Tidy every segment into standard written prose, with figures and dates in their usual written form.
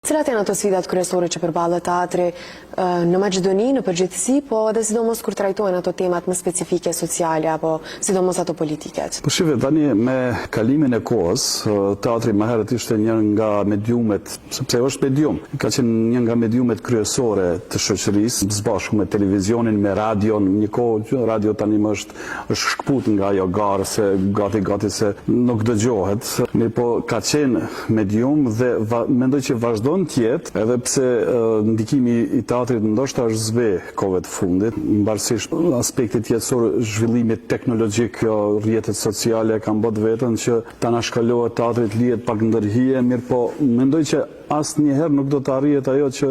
Cilat janë ato sfidat kryesore që përballet teatri në Maqedoni në përgjithësi, po edhe sidomos kur trajtohen ato temat më specifike sociale apo sidomos ato politiket? Po shife, tani me kalimin e kohës, teatri më herët ishte një nga mediumet, sepse është medium, ka qenë një nga mediumet kryesore të shoqërisë, së bashku me televizionin, me radion, një kohë që radio tani më është është shkëput nga ajo garë se gati gati se nuk dëgjohet, mirëpo ka qenë medium dhe mendoj që vazhdon të jetë, edhe pse ndikimi i teatrit ndoshta është zbeh kohëve të fundit, mbarësisht aspektit jetësor, zhvillimit teknologjik, kjo rrjetet sociale kanë bërë të vetën që të anashkalohet teatri të lihet pak ndër hije, mirëpo mendoj që Asnjëherë nuk do të arrihet ajo që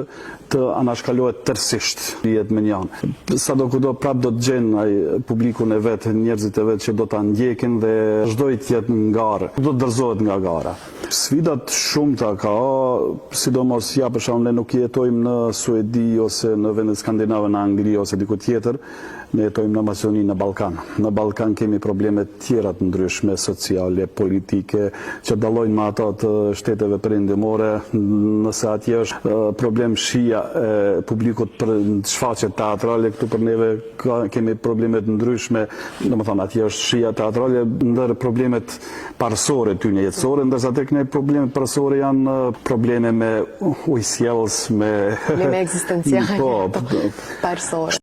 të anashkalohet tërësisht, lihet mënjanë. Sado kudo prapë do të gjenë ai publikun e vet, njerëzit e vet që do ta ndjekin dhe vazhdojë të jetë në garë, nuk do të dorëzohet nga gara. Sfida të shumta ka, sidomos ja për shembull ne nuk jetojmë në Suedi ose në vendet skandinave, në Angli ose diku tjetër, Ne jetojmë në Maqedoni, në Ballkan. Në Ballkan kemi probleme tjera të ndryshme sociale, politike, që dallojnë me ato të shteteve perëndimore. Nëse atje është problem shija e publikut për shfaqjet teatrale, këtu për neve ka, kemi probleme të ndryshme, domethënë atje është shija teatrale ndër problemet parësore tyne jetësore, ndërsa tek ne problemet parësore janë probleme me ujësjellës, me Probleme ekzistenciale, po, parësore.